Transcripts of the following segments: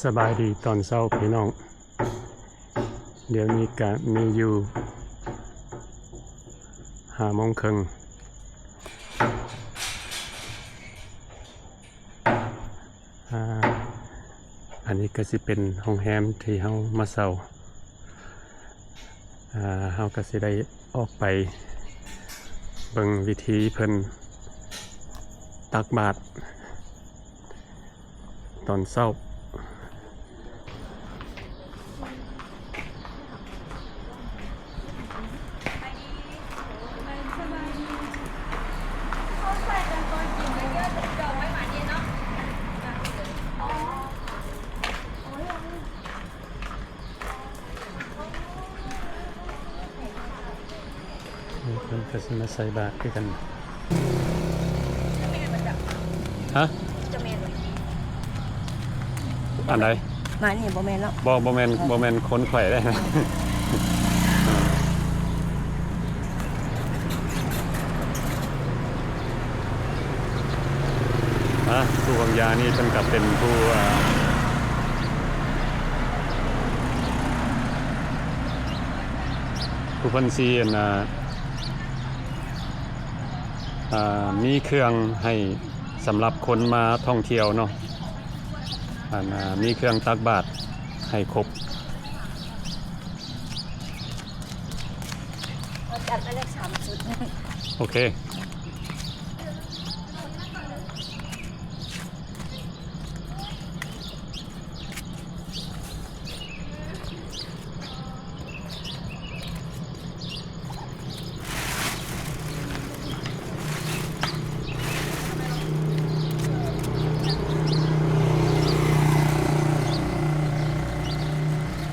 ສະບາຍດີຕອນເຊົ້າພີ່ນ້ອງ, ດຽວນີ້ກະມີຢູ່ຫ້າໂມງເຄິ່ງ. ອາ ອັນນີ້ກະຊິເປັນໂຮງແຮມທີ່ເຮົາມາເຊົ່າ. ອາ ເຮົາກະຊິໄດ້ອອກໄປເບິ່ງວິທີເພິ່ນຕັກບາດຕອນເຊົ້າ. ເພິ່ນກະຊິມາໃສ່ບາດຄືກັນ. ຮະ? ອັນໃດ? ມານີ້ບໍ່ແມ່ນເນາະ? ບໍ່ ບໍ່ແມ່ນ ເອີ ບໍ່ແມ່ນຄົນຂ້ອຍເດ້. ອາ ຜູ້ວາງຢານີ້ເພິ່ນກະເປັນຜູ້ ອາ ຜູ້ເພິ່ນຊິ ອັນ ອາ ອາ ມີເຄື່ອງໃຫ້ ສຳລັບຄົນມາທ່ອງທ່ຽວເນາະ, ອັນ ອາ ມີເຄື່ອງຕັກບາດໃຫ້ຄົບ. ຈັດໄປເລີຍສາມຈຸດ. ໂອເຄ.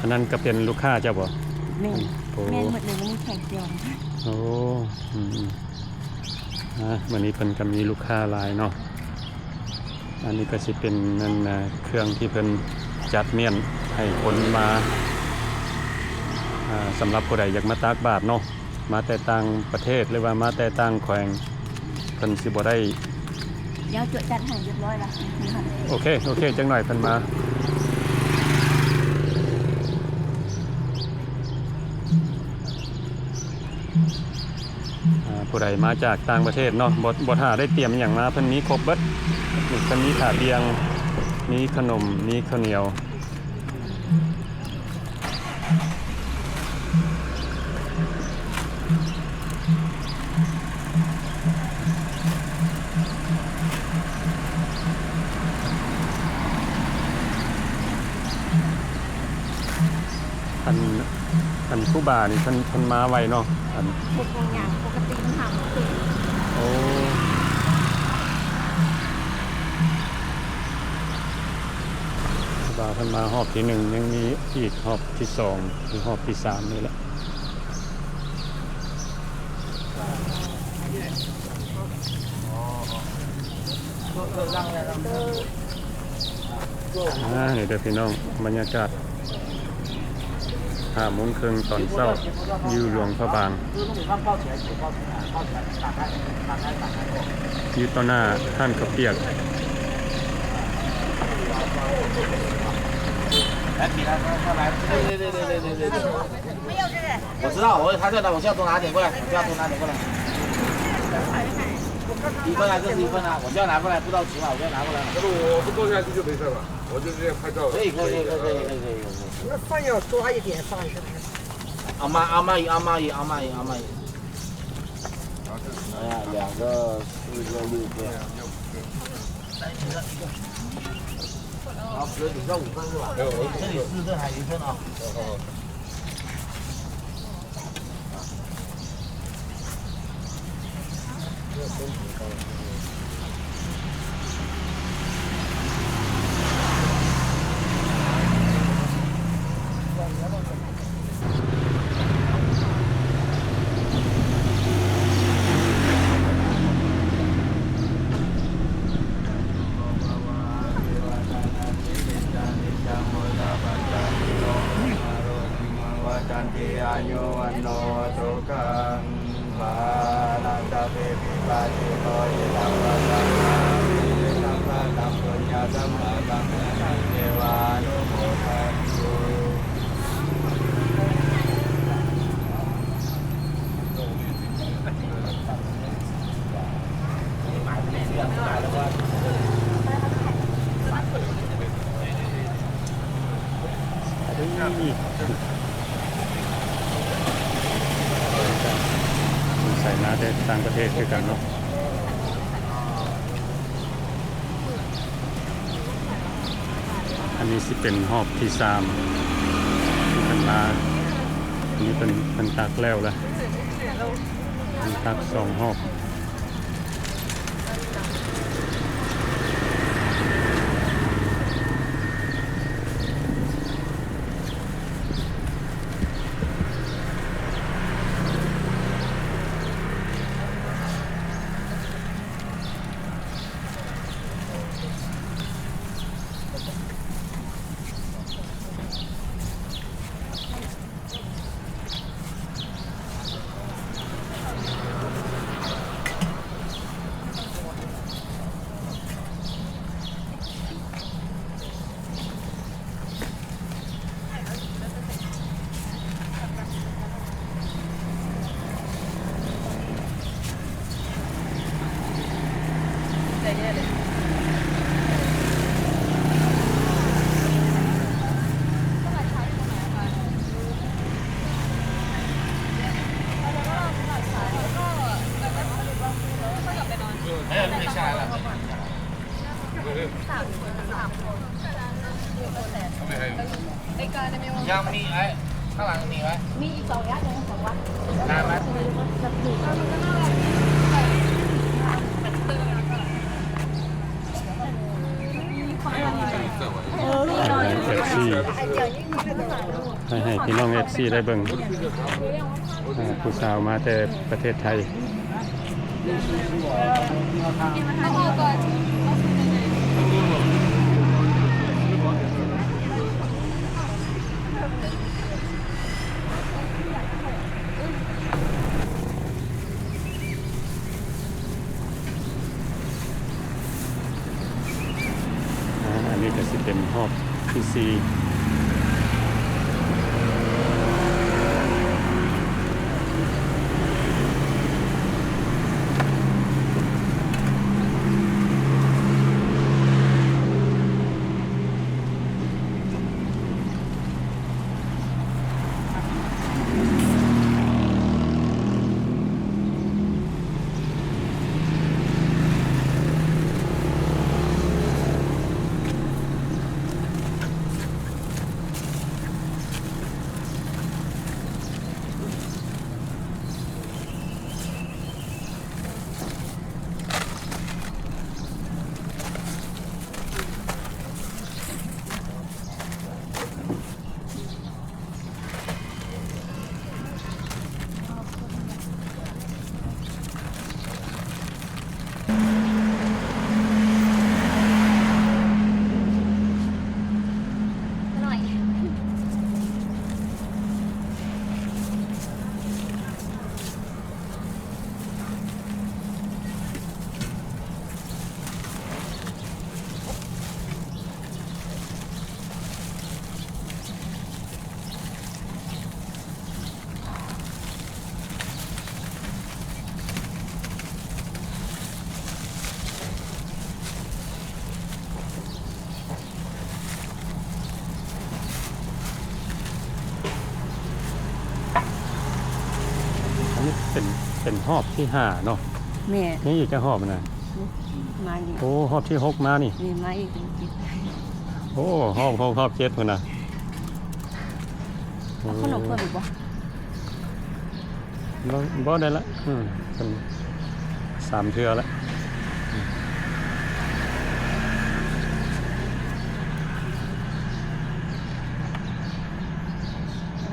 ອັນນັ້ນກະເປັນລູກຄ້າເຈົ້າບໍ່? ແມ່ນ. ໂອ້ ແມ່ນໝົດເລີຍ, ບໍ່ມີແຂກດຽວ. ໂອ້ ອືມໆ ອາ ມື້ນີ້ເພິ່ນກະມີລູກຄ້າຫຼາຍເນາະ. ອັນນີ້ກະຊິເປັນ ນັ້ນນະ ເຄື່ອງທີ່ເພິ່ນຈັດມ້ຽນໃຫ້ຄົນມາ ອາ ສຳລັບຜູ້ໃດຢາກມາຕັກບາດເນາະ, ມາແຕ່ຕ່າງປະເທດ ຫຼືວ່າມາແຕ່ຕ່າງແຂວງ ເພິ່ນຊິບໍ່ໄດ້ ດຽວຈວດຈັດໃຫ້ຮຽບຮ້ອຍລະ. ໂອເຄ ໂອເຄ ຈັກໜ້ອຍເພິ່ນມາ. ອາ ຜູ້ໃດມາຈາກຕ່າງປະເທດເນາະ ບໍ່ ບໍ່ຖ້າໄດ້ຕຽມອີ່ຫຍັງມາ ເພິ່ນມີຄົບເບິດ. ນີ້ ເພິ່ນມີຂາວປ່ຽງ ມີຂະໜົມ ມີເຂົ້າໜຽວ. ອັນ ອັນຄູບານີ້ເພິ່ນ ເພິ່ນມາໄວເນາະ. ອັນ ຫົກໂມງຍ່າງ ປົກກະຕິມັນຫ້າໂມງເຄິ່ງ. ໂອ້ ຄູບາເພິ່ນມາຮອບທີໜຶ່ງ ຍັງມີອີກຮອບທີສອງ ຫຼືຮອບທີສາມນີ້ແຫຼະ. ອາ ນີ້ເດີພີ່ນ້ອງ ບັນຍາກາດຫ້າໂມງເຄິ່ງຕອນເຊົ້າ ຢູ່ຫຼວງພະບາງ ຢູ່ຕໍ່ໜ້າຮ້ານເຂົ້າປຽກ. 我知道，我，他叫拿，我叫多拿点过来，我叫多拿点过来。一份啊，这是一份啊，我叫拿过来，不知道几碗，我叫拿过来。这个我不坐下去就没事吧？我就直接拍照了。可以，可以，可以。那饭要抓一点放一下。阿妈，阿妈姨，阿妈姨，阿妈姨，阿妈姨。哎呀，两个，四个，六个。 好，哥，你叫五份是吧？这里四份还有一份啊。ສົງໄສມາແຕ່ຕ່າງປະເທດຄືກັນເນາະ. ອັນນີ້ຊິເປັນຮອບທີສາມທີ່ເພິ່ນມາ. ອັນນີ້ເພິ່ນ ເພິ່ນຕັກແລ້ວລະ ເພິ່ນຕັກສອງຮອບ. ເອັຟຊີ ໃຫ້ ໃຫ້ພີ່ນ້ອງເອັຟຊີໄດ້ເບິ່ງ ອ່າ ຜູ້ສາວມາແຕ່ປະເທດໄທ. ອາ ອັນນີ້ກໍຊິເປັນຮອບທີສີ່. ອັນນີ້ເປັນ ເປັນຮອບທີຫ້າເນາະ. ແມ່ນ. ຍັງອີກຈັກຮອບນະ? ມາອີກ. ໂອ້ ຮອບທີຫົກມານີ້. ນີ້ມາອີກເປັນເຈັດ. ໂອ້ ຮອບຫົກ ຮອບເຈັດພຸ້ນນະ. ເອົາຂະໜົມເພີ່ມອີກບໍ່? ບໍ່ ບໍ່ໄດ້ລະ. ອືມ ເປັນສາມເທື່ອລະ.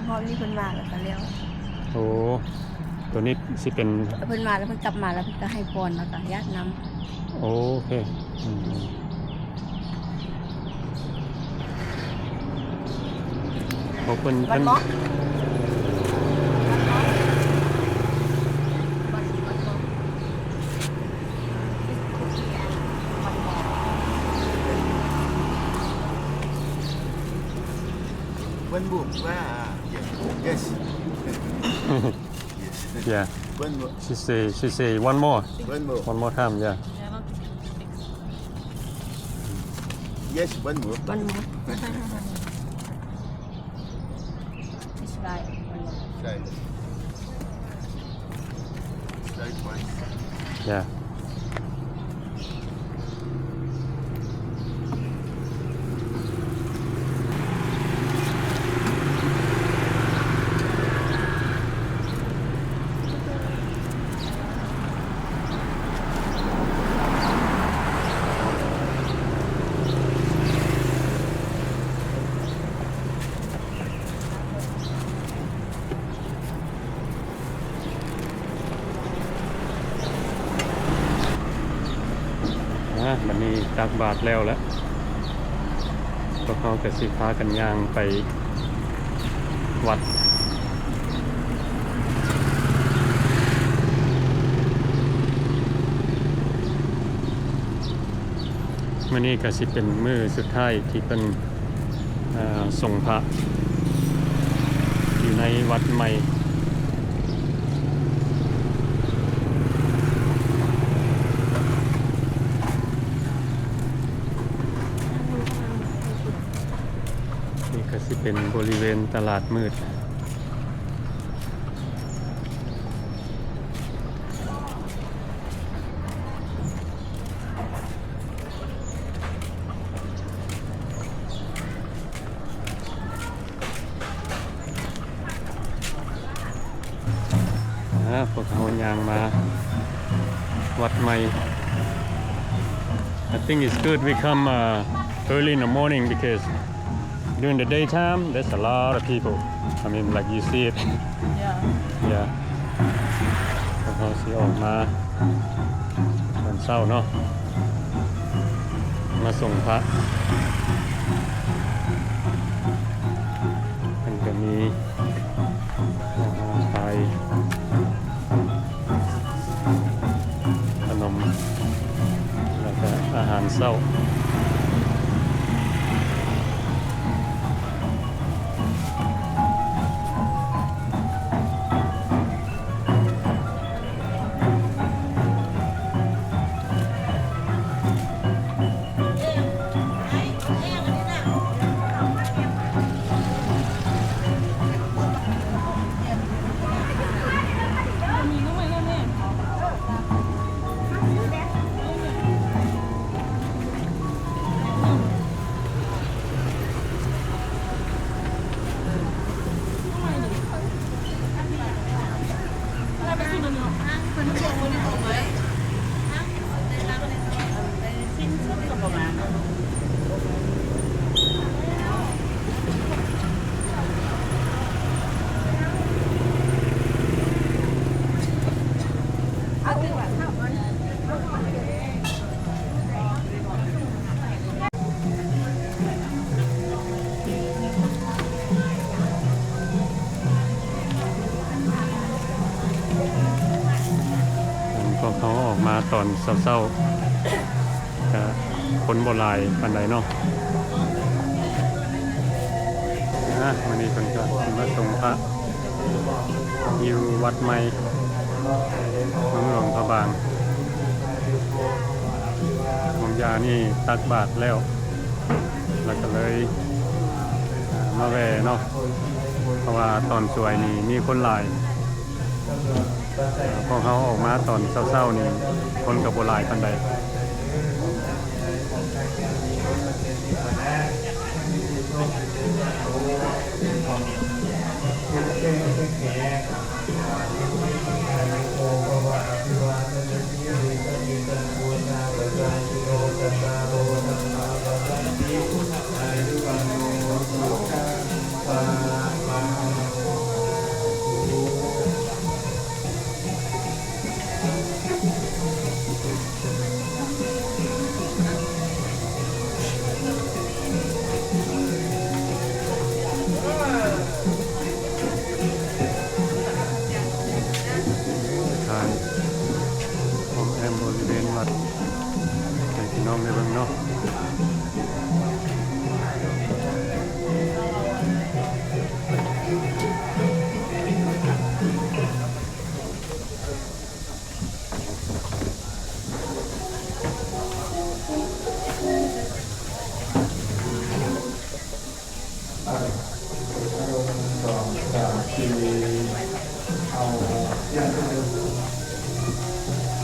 ຮອບນີ້ເພິ່ນມາແລ້ວກໍແລ້ວ. ໂອ້ ໂຕນີ້ຊິເປັນ ເພິ່ນມາແລ້ວ ເພິ່ນກັບມາແລ້ວ ເພິ່ນກໍໃຫ້ພອນ ແລ້ວກໍຍາດນຳ. ໂອເຄ. ອືມ. ເພິ່ນ ເພິ່ນ One more. Yes. Yes. Yeah. One more. She say, she say one more. One more. One more time, yeah. Yes, one more. One more. It's like one more. Try. Try twice. Yeah. ອ່າ ບັດນີ້ຕັກບາດແລ້ວລະ ພວກເຮົາກະຊິພາກັນຍ່າງໄປວັດ. ມື້ນີ້ກະຊິເປັນມື້ສຸດທ້າຍທີ່ເພິ່ນ ເອີ່ ສົງພະຢູ່ໃນວັດໃໝ່. ນີ້ກະຊິເປັນບໍລິເວນຕະຫຼາດມືດ. ອ່າ ພວກເຮົາຍ່າງມາວັດໃໝ່. I think it's good we come, uh, early in the morning because during the daytime, there's a lot of people. I mean, like, you see it. Yeah. Yeah. ພວກເຮົາຊິອອກມາຕອນເຊົ້າເນາະ ມາສົ່ງພະ. ເພິ່ນກະມີ ອາຫານຂາຍ ຂະໜົມ ແລ້ວກະອາຫານເຊົ້າ. ພວກເຮົາອອກມາຕອນເຊົ້າໆ ກະຄົນບໍ່ຫຼາຍປານໃດເນາະ. ອ່າ ມື້ນີ້ເພິ່ນກະຊິມາສົ່ງພະ ຢູ່ວັດໃໝ່ ເມືອງຫຼວງພະບາງ. ບາງຢ່າງນີ້ຕັກບາດແລ້ວ ແລ້ວກະເລີຍ ອ່າ ມາແວ່ເນາະ ເພາະວ່າຕອນສວຍນີ້ມີຄົນຫຼາຍ. ພວກເຮົາອອກມາຕອນເຊົ້າໆນີ້ ຄົນກະບໍ່ຫຼາຍປານໃດ.ອ້ອມແອ້ມບໍລິເວນວັດ ໃຫ້ພີ່ນ້ອງໄດ້ເບິ່ງເນາະ. ເ ເອົາສຽງຂຶ້ນເດີ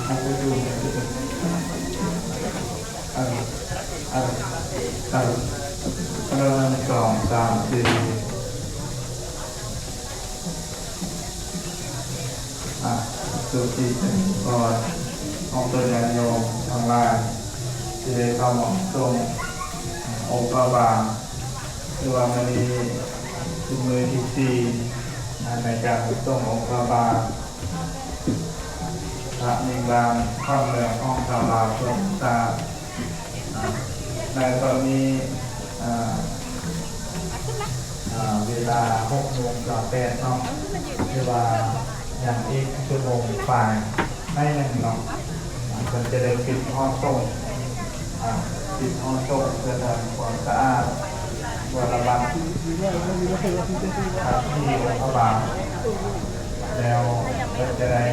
ເອົາໄປດູ ເອີ ເອີ ເອີ ໜຶ່ງ ສອງ ສາມ ສີ່. ອາ ສຸກດີເປັນພອນຂອງຕົນຍາດໂຍມທັງຫຼາຍ ທີ່ໄດ້ເຂົ້າມາຊົມອົງພະບາງ ຖືວ່າມື້ນີ້ເປັນມື້ທີສີ່ ໃນການຊົມອົງພະບາງ ພະມິງລານຂອງເມືອງຂອງຊາວລາວທົ່ວທັງຊາດ. ໃນຕອນນີ້ ອາ ອາ ເວລາຫົກໂມງຊາວແປດເນາະ ຄືວ່າຍັງອີກຊົ່ວໂມງປາຍໜ້ອຍໜຶ່ງເນາະ ເພິ່ນຈະໄດ້ປິດຫໍສົງ ອາ ປິດຫໍສົງເພື່ອທຳຄວາມສະອາດ ເພື່ອລະວັດ ອາ ທີ່ອົງພະບາງ ແລ້ວເພິ່ນຈະໄດ້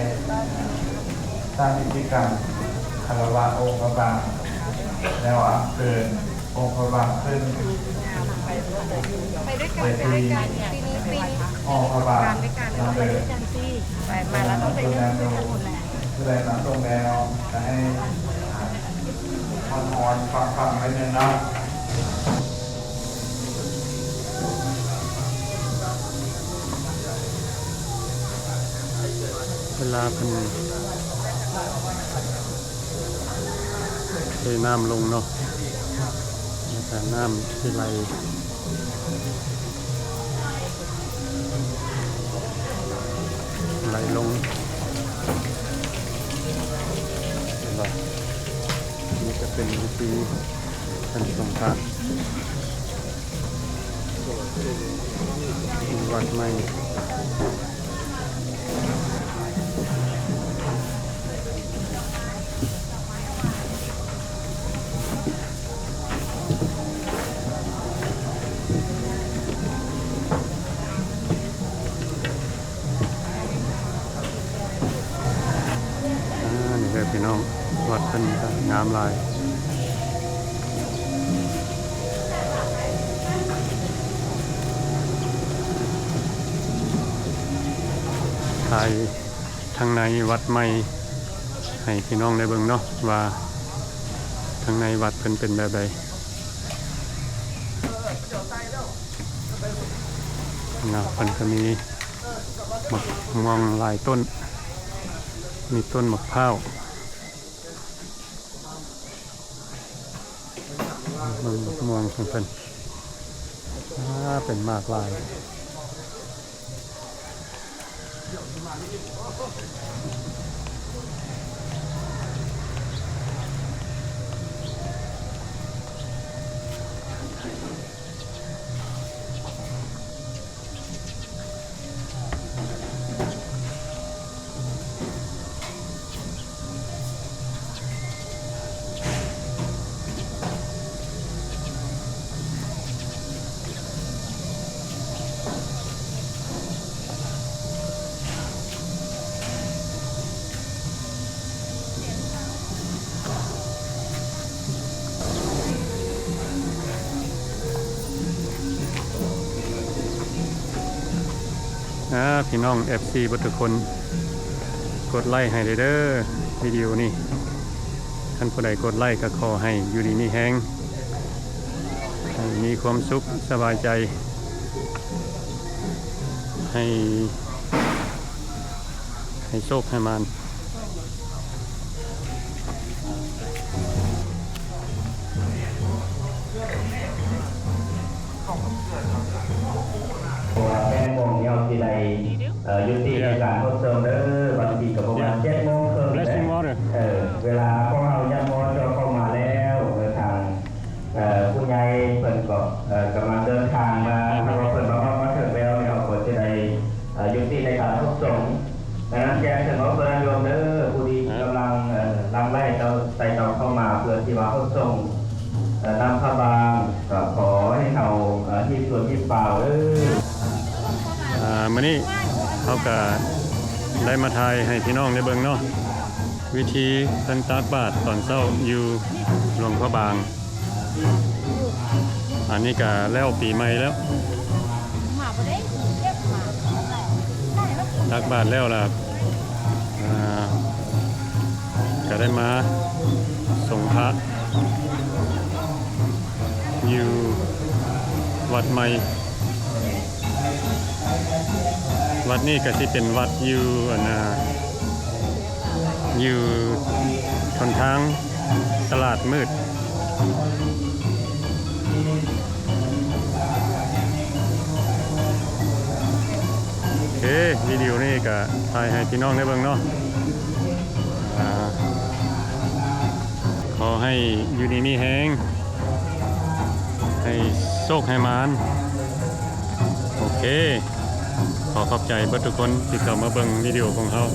ສ້າງພິທີກຳຄາລະວະອົງພະບາງ ແລ້ວອັນເຊີນອົງພະບາງຂຶ້ນ ໄປດ້ວຍກັນ ໄປທີ່ ໄປດ້ວຍກັນ ປີນີ້ ປີນີ້ ຫໍພະບາງນຳເດີ. ໄປ ມາແລ້ວ ຕ້ອງໄປເລື່ອງ ຜູ້ໃດມາສົ່ງແລ້ວ ກະໃຫ້ ອ່າ ຮ້ອນໆ ຟັງໆ ໄວ້ແດ່ເນາະ. ເວລາເພິ່ນເທນ້ຳລົງເນາະ ແລ້ວກະນ້ຳຊິໄຫຼ ໄຫຼລົງ ເຫັນບໍ່? ນີ້ຈະເປັນວິທີການສົ່ງພະ ທີ່ວັດໃໝ່. ອາ ນີ້ເດີພີ່ນ້ອງ ວັດເພິ່ນກະງາມຫຼາຍ ຖ່າຍທາງໃນວັດໃໝ່ໃຫ້ພີ່ນ້ອງໄດ້ເບິ່ງເນາະ ວ່າທາງໃນວັດເພິ່ນເປັນແບບໃດ. ນະ ເພິ່ນກະມີໝາກມ່ວງຫຼາຍຕົ້ນ ມີຕົ້ນໝາກພ້າວ ເບິ່ງໝາກມ່ວງຂອງເພິ່ນ ອາ ເປັນໝາກຫຼາຍ. ອາ ພີ່ນ້ອງ ເອັຟຊີ ເບິດທຸກຄົນ ກົດໄລ້ໃຫ້ເດີ ວິດີໂອນີ້ ຄັນຜູ້ໃດກົດໄລ້ກະຂໍໃຫ້ຢູ່ດີມີແຮງ ໃຫ້ມີຄວາມສຸກສະບາຍໃຈ ໃຫ້ ໃຫ້ໂຊກໃຫ້ໝານ. ເພາະວ່າແປດໂມງນີ້ເຮົາຊິໄດ້ ເອີ ຢຸດຕິໃນການຮັບຊົມເດີ ບາງທີກະປະມານເຈັດໂມງເຄິ່ງແລ້ວ ເອີ ເວລາພວກເຮົາຍາດໂມເຈົ້າເຂົ້າມາແລ້ວ ເອີ ທາງ ເອີ ຜູ້ໃຫຍ່ເພິ່ນກໍ ເອີ ກຳລັງເດີນທາງມາ ຖ້າວ່າເພິ່ນມາຮອດມາເຖິງແລ້ວນີ້ ເຮົາກໍຈະໄດ້ ເອີ ຍຸຕິໃນການຮັບຊົມ. ດັ່ງນັ້ນແຈ້ງເຖິງອອກເຊີນຍາດໂຍມເດີ ຜູ້ທີ່ກຳລັງ ເອີ ຫຼັ່ງໄຫຼເຂົ້າ ໄຕ່ເຕົ້າເຂົ້າມາ ເພື່ອທີ່ວ່າຮັບຊົມ ເອີ ນ້ຳພະບາງ ກໍຂໍໃຫ້ເຮົາ ເອີ ຮີບດ່ວນຮີບຟ້າວເດີ. ອາ ມື້ນີ້ເຮົາກະໄດ້ມາຖ່າຍໃຫ້ພີ່ນ້ອງໄດ້ເບິ່ງເນາະ ວິທີເພິ່ນຕັກບາດຕອນເຊົ້າຢູ່ຫຼວງພະບາງ. ອັນນີ້ກະແລ້ວປີໃໝ່ແລ້ວ. ຕັກບາດແລ້ວລະ ອ່າ ກະໄດ້ມາສົງພະຢູ່ວັດໃໝ່. ວັດນີ້ກະຊິເປັນວັດຢູ່ ອັນນ່າ ຢູ່ຫົນທາງຕະຫຼາດມືດ. ໂອເຄ ວິດີໂອນີ້ກະຖ່າຍໃຫ້ພີ່ນ້ອງໄດ້ເບິ່ງເນາະ. ອ່າ ຂໍໃຫ້ຢູ່ດີມີແຮງ ໃຫ້ໂຊກໃຫ້ໝານ. ໂອເຄ ຂໍຂອບໃຈເບິດທຸກຄົນທີ່ເຂົ້າມາເບິ່ງວິດີໂອຂອງເຮົາ.